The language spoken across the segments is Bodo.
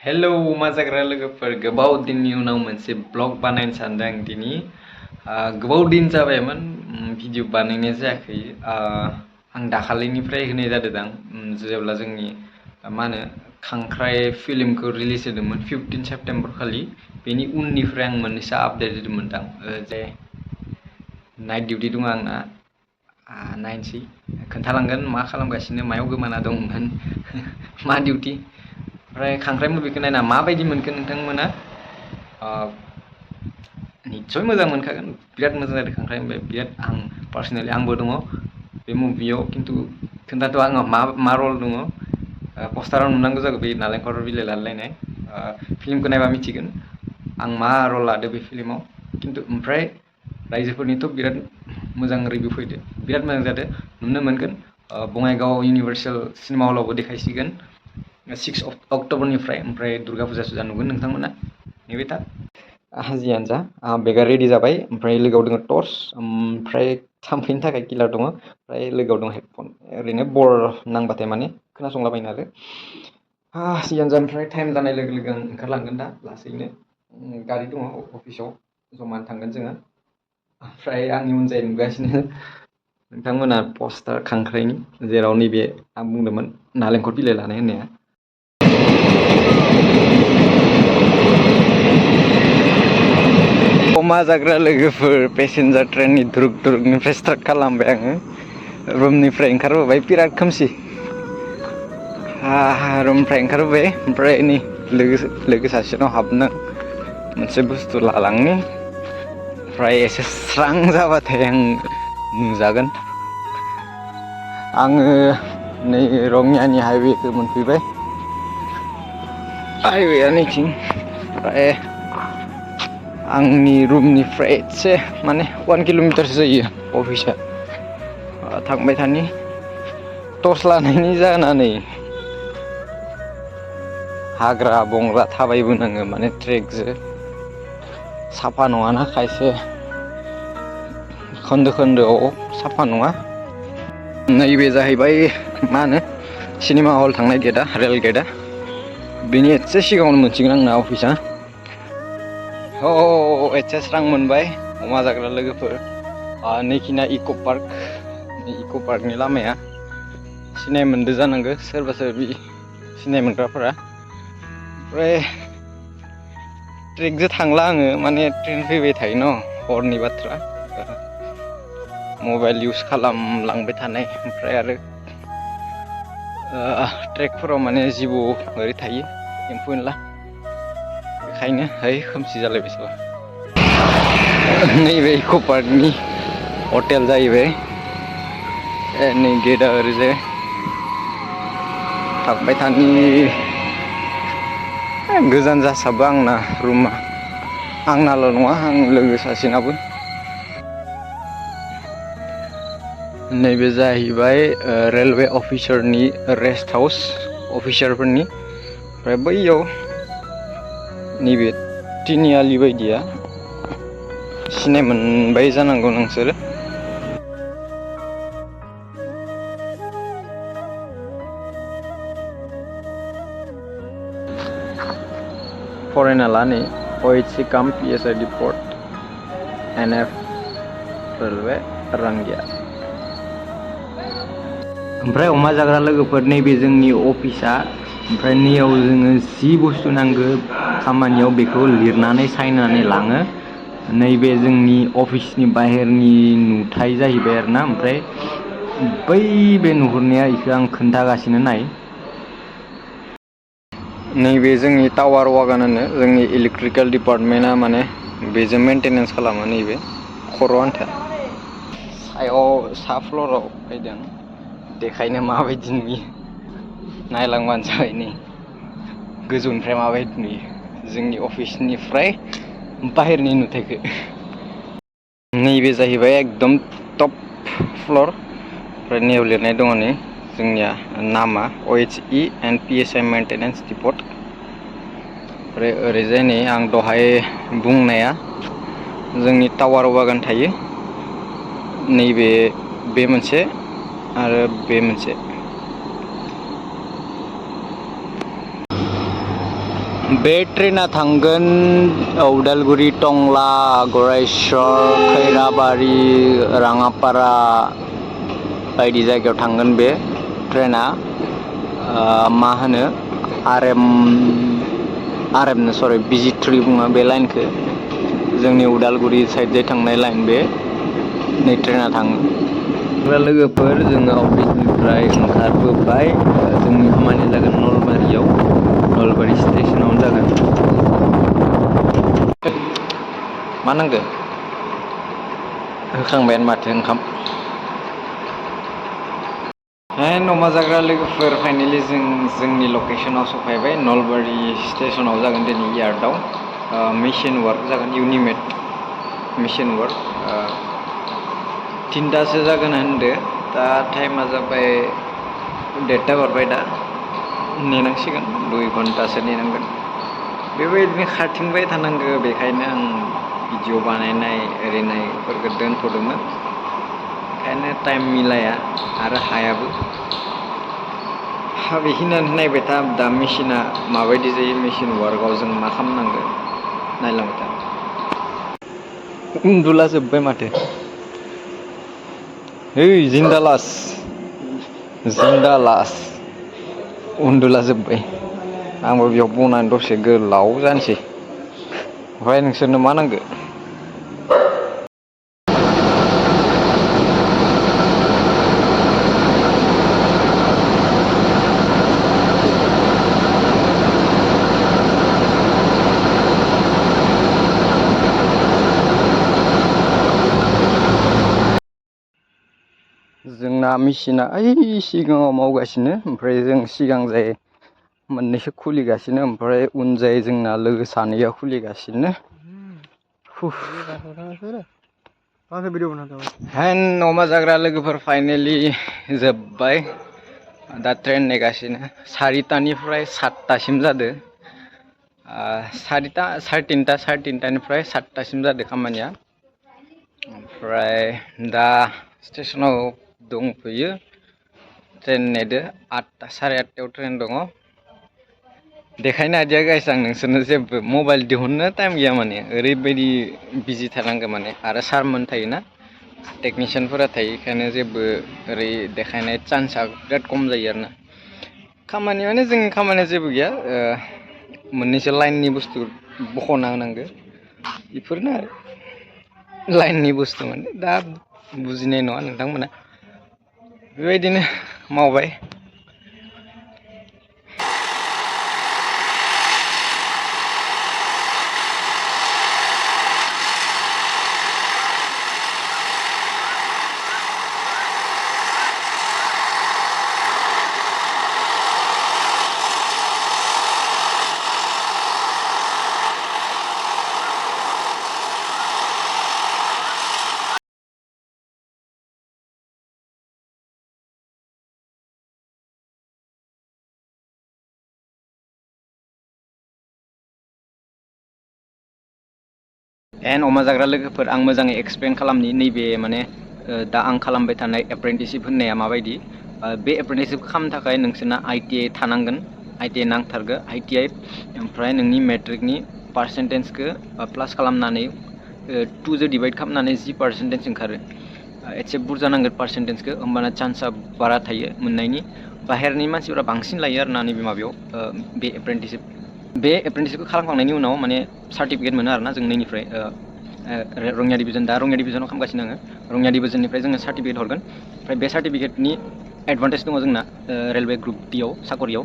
हेलौ मा जाग्रा लोगोफोर गोबाव दिननि उनाव मोनसे ब्लग बानायनो सानदों आं दिनै गोबाव दिन जाबायमोन भिडिअ बानायनाय जायाखै आं दाखालिनिफ्राय होनाय जादों जेब्ला जोंनि मा होनो खांख्राइ फिल्मखौ रिलिज होदोंमोन 15 सेप्टेम्बर खालि बेनि उननिफ्राय आं मोननैसो आपडेट होदोंमोनदां जे नाइट डिउटि दङ आंना नायनोसै खोन्थालांगोन मा खालामगासिनो मायाव गोमाना दंमोन मा डिउटि ओमफ्राय खांख्राइ मुभिखौ नायना माबायदि मोनखो नोंथांमोना निस्सय मोजां मोनखागोन बिराद मोजां जादों खांख्राइ मुभिया बिराद आं पार्सनेलि आंबो दङ बे मुभियाव खिन्थु खोन्थाथ' आङो मा रल दङ पस्टाराव नुनांगौ जागौ बे नालेंखर बिलाइ लालायनाय फिल्मखौ नायबा मिथिगोन आं मा रल लादो बे फिल्माव खिन्थु ओमफ्राय रायजोफोरनिथ' बिराद मोजां रिभिउ फैदो बिराद मोजां जादों नुनो मोनगोन बङाइगाव इउनिभार्सेल सिनेमा हलावबो देखायसिगोन 6 अक्ट'बरनिफ्राय ओमफ्राय दुर्गा फुजा सुजा नुगोन नोंथांमोना नेबाय था जियानो जा बेगा रेडि जाबाय ओमफ्राय लोगोआव दङ टर्च ओमफ्राय थाम्फैनि थाखाय किलार दङ ओमफ्राय लोगोआव दङ हेडफन ओरैनो बर नांबाथाय माने खोनासंलाबायनो आरो जियानो जा ओमफ्राय टाइम जानाय लोगो लोगो आं ओंखारलांगोन दा लासैनो गारि दङ अफिसाव जमानो थांगोन जोङो ओमफ्राय आंनि उन जाय नुगासिनो नोंथांमोना पस्टार खांख्राइनि जेराव नैबे आं बुंदोंमोन नालेंखर बिलाइ लानाय होननाया अमा जाग्रा लोगोफोर पेसेन्जार ट्रेननि दुरुक दुरुकनिफ्राय स्टार्ट खालामबाय आङो रुमनिफ्राय ओंखारबोबाय बिराद खोमसि रुमनिफ्राय ओंखारबोबाय ओमफ्राय नै लोगो सासेनाव हाबनो मोनसे बुस्थु लालांनि ओमफ्राय एसे स्रां जाबाथाय आं नुजागोन आङो नै रङियानि हाइवेखौ मोनफैबाय हाइवेआ नैथिं ओमफ्राय आंनि रुमनिफ्राय एसे माने 1 किल'मिटारसो जायो अफिसा थांबाय थानि टर्च लानायनि जाहोना नै हाग्रा बंग्रा थाबायबोनाङो माने ट्रेकजों साफा नङाना खायसे खोन्दोआव साफा नङा नैबे जाहैबाय मा होनो सिनेमा हल थांनाय गेटआ रेल गेटआ बेनि एसे सिगाङावनो मोनसिगोन आंना अफिसा एसे स्रां मोनबाय अमा जाग्रा लोगोफोर नैखिना इक' पार्कनि लामाया सिनाय मोनदो जानांगौ सोरबा सोरबि सिनाय मोनग्राफोरा ओमफ्राय ट्रेकजों थांला आङो माने ट्रेन फैबाय थायो न हरनि बाथ्रा मबाइल इउस खालामलांबाय थानाय ओमफ्राय आरो ट्रेकफोराव माने जिबौ ओरै थायो एम्फौ एनला बेखायनो खोमसि जालायबायसो नैबे इक' पार्कनि हटेल जाहैबाय नै गेटआ ओरैजाय थांबाय थानि गोजान जासाबो आंना रुमा आंनाल' नङा आं लोगो सासेनाबो नैबे जाहैबाय रेलवे अफिसारनि रेस्ट हाउस अफिसारफोरनि ओमफ्राय बैयाव नैबे तिनिआलि बायदिया सिनाय मोनबाय जानांगौ नोंसोरो फरायना ला नै OHC काम PSI deport NF railway Rangia ओमफ्राय अमा जाग्रा लोगोफोर नैबे जोंनि अफिसा ओमफ्राय नैयाव जोङो जि बुस्थु नांगौ खामानियाव बेखौ लिरनानै साइनानै लाङो नैबे जोंनि अफिसनि बाहेरनि नुथाय जाहैबाय आरोना ओमफ्राय बै बे नुहुरनाया इखौ आं खोन्थागासिनो नाय नैबे जोंनि टावार वागान होनो जोंनि इलेक्ट्रिकेल डिपार्टमेन्टआ माने बेजों मेन्टेनेन्स खालामो नैबे खर' आन्था सायाव सा फ्ल'राव फैदों देखायनो माबायदि नुयो नायलांबानो जाबाय नै गोजौनिफ्राय माबायदि नुयो जोंनि अफिसनिफ्राय बाहेरनि नुथायखौ नैबे जाहैबाय एकदम टप फ्ल'र ओमफ्राय नैयाव लिरनाय दङ नै जोंनिया नामा OHE and PSI maintenance depot ओमफ्राय ओरैजाय नै आं दहाय बुंनाया जोंनि टावार वागान थायो नैबे बे मोनसे आरो बे मोनसे बे ट्रेना थांगोन उदालगुरि टंला गरायसर खैराबारि राङापारा बायदि जायगायाव थांगोन बे ट्रेना मा होनो आरएम सरि बिजिथ्रि बुङो बे लाइनखौ जोंनि उदालगुरि साइडजों थांनाय लाइन बे नै ट्रेना थाङो लोगोफोर जोङो अफिसनिफ्राय ओंखारबोबाय जोंनि खामानिया जागोन नलबारि स्टेसनावनो जागोन मा नांगौ होखांबायानो माथो ओंखाम नमा जाग्रा लोगोफोर फाइनालि जोंनि लकेसनाव सफैबाय नलबारि स्टेसनाव जागोन दिनै यार्डआव मेसिन वार्क जागोन इउनिमेट मेसिन वार्क 3टासो जागोन होनदो दा टाइमा जाबाय 1:30 बारबाय दा नेनांसिगोन 2 घन्टासो नेनांगोन बेबायदिनो खारथिंबाय थानांगौ बेखायनो आं भिडिअ बानायनाय ओरैनायफोरखौ दोनथ'दोंमोन बेखायनो टाइम मिलाया आरो हायाबो बेखिनियानो नायबाय था दा मेसिना माबायदि जायो मेसिन वार्कआव जों मा खालामनांगौ नायलांबाय था उन्दुला जोब्बाय माथो जिन्दालास उन्दुला जोब्बाय आंबो बेयाव बनानै दसे गोलाव जानोसै ओमफ्राय नोंसोरनो मा नांगौ जोंना मेसिना सिगाङाव मावगासिनो ओमफ्राय जों सिगांजाय मोननैसो खुलिगासिनो ओमफ्राय उनजाय जोंना लोगो सानैया खुलिगासिनो नमा जाग्रा लोगोफोर फाइनालि जोब्बाय दा ट्रेन नेगासिनो 4टानिफ्राय 7टासिम जादों 3:30निफ्राय 7टासिम जादों खामानिया ओमफ्राय दा स्टेसनाव दंफैयो ट्रेन नेदो 8:30 ट्रेन दङ देखायनो हादिया गाइस आं नोंसोरनो जेबो मबाइल दिहुननो टाइम गैया माने ओरैबायदि बिजि थानांगौ माने आरो सारमोन थायोना टेकनिसियानफोरा थायो बेखायनो जेबो ओरै देखायनाय चान्सआ बिराद खम जायो आरोना खामानि माने जोंनि खामानिया जेबो गैया मोननैसो लाइननि बुस्थु बख'ना होनांगौ बेफोरनो आरो लाइननि बुस्थु माने दा बुजिनाय नङा नोंथांमोना बेबायदिनो मावबाय अमा जाग्रा लोगोफोर आं मोजाङै एक्सप्लेन खालामनि नैबे माने दा आं खालामबाय थानाय एप्रेन्टिसिप होननाया माबायदि बे एप्रेन्टिसिपखौ खालामनो थाखाय नोंसोरना ITI थानांगोन ITI नांथारगौ ITI ओमफ्राय नोंनि मेट्रिकनि पार्सेन्टेजखौ प्लास खालामनानै 2जों डिभाइड खालामनानै 10% ओंखारो एसे बुरजा नांगोन पार्सेन्टेजखौ होमबाना चान्सआ बारा थायो मोननायनि बाहेरनि मानसिफोरा बांसिन लायो आरोना नैबे माबायाव बे एप्रेन्टिसिपखौ खालामखांनायनि उनाव माने सार्टिफिकेट मोनो आरोना जों नैनिफ्राय रङिया डिभिजन दा रङिया डिभिजनाव खालामगासिनो आङो रङिया डिभिजननिफ्राय जोङो सार्टिफिकेट हरगोन ओमफ्राय बे सार्टिफिकेटनि एडभान्टेज दङ जोंना रेलवे ग्रुप डिआव साकरियाव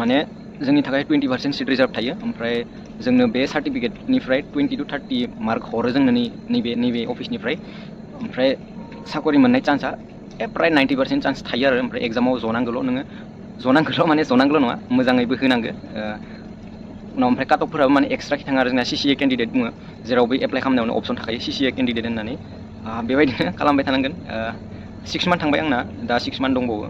माने जोंनि थाखाय 20% सिट रिजार्भ थायो ओमफ्राय जोंनो बे सार्टिफिकेटनिफ्राय 20 to 30 मार्क हरो जोंनो नैबे अफिसनिफ्राय ओमफ्राय साकरि मोननाय चान्सआ प्राय 90% चान्स थायो आरो ओमफ्राय एग्जामाव जनांगौल' माने जनांगौल' नङा मोजाङैबो होनांगौ उनाव ओमफ्राय काटअफफोराबो माने एक्सट्राखि थाङो आरो जोंना CCA केन्डिडेट बुङो जेराव बै एप्लाइ खालामनायावनो अपसन थाखायो CCA केन्डिडेट होननानै बेबायदिनो खालामबाय थानांगोन 6 मान्थ थांबाय आंना दा 6 मान्थ दंबावो